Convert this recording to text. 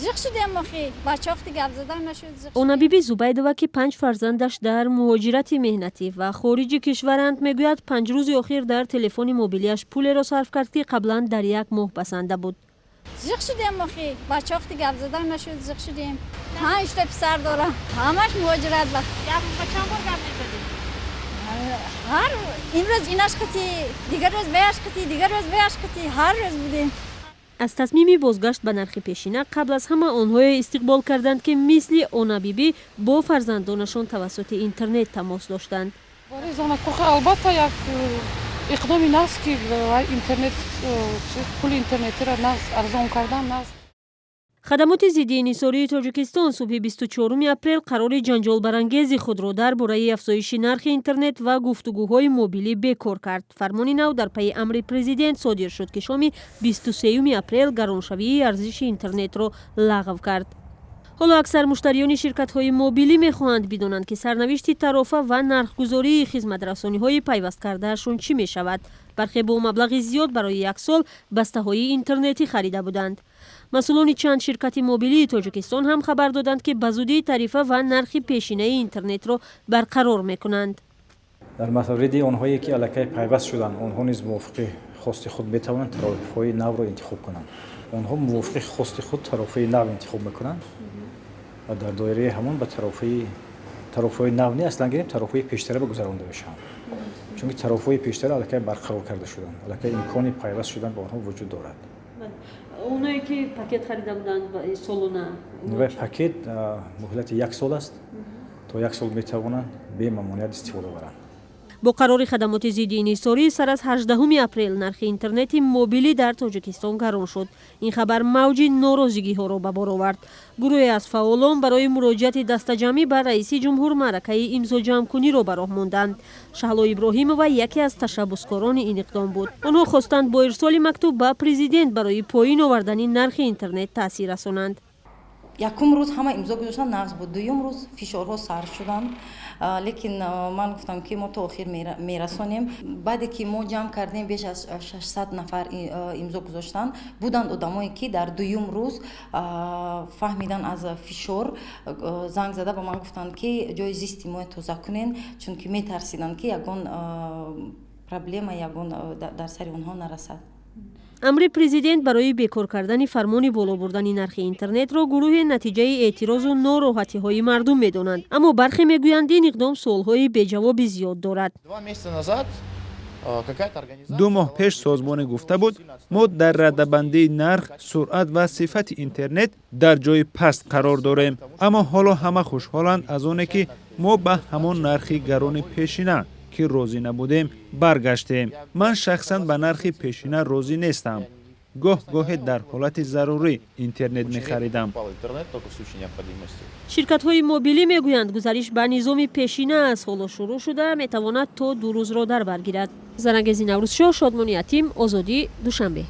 Зиқ шудем охи, бачаҳо гап задан нашуд, зиқ. Онабиби Зубайдова, ки панҷ фарзандаш дар муҳоҷирати меҳнатӣ ва хориҷи кишваранд, мегӯяд, 5 рӯзи охир дар телефони мобилиаш пулеро сарф кард, ки қаблан дар як моҳ басанда буд. Зиқ шудем охи, бачаҳо гап задан нашуд, зиқ шудем. Панҷта писар дорам, ҳамаш муҳоҷират ба. Чанд бор гап мезадед? Ҳар имрӯз инаш қити, дигар рӯз ваяш қити, дигар рӯз ваяш қити, ҳар рӯз будем. Аз тасмими бозгашт ба нархи пешина қабл аз ҳама онҳое истиқбол карданд, ки мисли Онабибӣ бо фарзандонашон тавассути интернет тамос доштанд. Барои занакоха албатта як иқдоми нағз, ки интернет, пули интернетиро нағз арзон кардан нағз. Хадамоти зидди инҳисории Тоҷикистон субҳи 24 апрел қарори ҷанҷолбарангези худро дар бораи афзоиши нархи интернет ва гуфтугӯҳои мобилӣ бекор кард. Фармони нав дар пайи амри президент содир шуд, ки шоми 23 апрел гароншавии арзиши интернетро лағв кард. Ҳоло аксар муштариёни ширкатҳои мобилӣ мехоҳанд бидонанд, ки сарнавишти тарофа ва нархгузории хизматрасониҳои пайвасткардаашон чӣ мешавад. Бархе бо маблағи зиёд барои як сол бастаҳои интернетӣ харида буданд. Масъулони чанд ширкати мобилии Тоҷикистон ҳам хабар доданд, ки ба зудӣ тарифа ва нархи пешинаи интернетро барқарор мекунанд. Дар мавриди онҳое, ки аллакай пайваст шуданд, онҳо низ мувофиқи хости худ метавонанд тарофаҳои навро интихоб кунанд. Онҳо мувофиқи хости худ тарофаи нав интихоб мекунанд ва дар доираи ҳамон ба тарофаҳои нав не, аслан гирем, тарофаҳои пештара ба гузаронда мешаванд, чунки тарофаҳои пештара аллакай барқарор карда шуданд, аллакай имкони пайваст шудан ба онҳо вуҷуд дорад. Оное ки пакет харида буданд солона? Пакет муҳлати як сол аст, то як сол метавонанд бемамоният истифода баранд. Бо қарори хадамоти зидди инҳисорӣ сар аз 18 апрел нархи интернети мобилӣ дар Тоҷикистон гарон шуд. Ин хабар мавҷи норозигиҳоро ба бор овард. Гурӯҳе аз фаъолон барои муроҷиати дастаҷамъӣ ба раиси ҷумҳур маъракаи имзоҷамъкуниро ба роҳ монданд. Шаҳло Иброҳимова яке аз ташаббускорони ин иқдом буд. Онҳо хостанд бо ирсоли мактуб ба президент барои поин овардани нархи интернет таъсир расонанд. Якум рӯз ҳама имзо гузоштан, нағз буд. Дуюм рӯз фишорҳо сар шуданд, лекин ман гуфтам, ки мо то охир мерасонем. Баъде ки мо ҷамъ кардем, беш аз 600 нафар имзо гузоштанд. Буданд одамое, ки дар дуюм рӯз фаҳмидан аз фишор, занг зада ба ман гуфтанд, ки ҷои зисти моя тоза кунен, чунки метарсиданд, ки ягон проблема, ягон дар сари онҳо нарасад. Амри президент барои бекор кардани фармони боло бурдани нархи интернетро гурӯҳе натиҷаи эътирозу нороҳатиҳои мардум медонанд, аммо бархе мегӯянд, ин иқдом суолҳои беҷавоби зиёд дорад. 2 моҳ пеш созмоне гуфта буд, мо дар радабандии нарх, суръат ва сифати интернет дар ҷои паст қарор дорем, аммо ҳоло ҳама хушҳоланд аз оне, ки мо ба ҳамон нархи гарони пешина, ки розӣ набудем, баргаштем. Ман шахсан ба нархи пешина розӣ нестам. Гоҳ гоҳе дар ҳолати зарурӣ интернет мехаридам. Ширкатҳои мобилӣ мегӯянд, гузариш ба низоми пешина аз ҳоло шурӯъ шуда метавонад то 2 рӯзро дар бар гирад. Зарангези Наврӯзшоҳ, Шодмони Ятим, Озодӣ, Душанбе.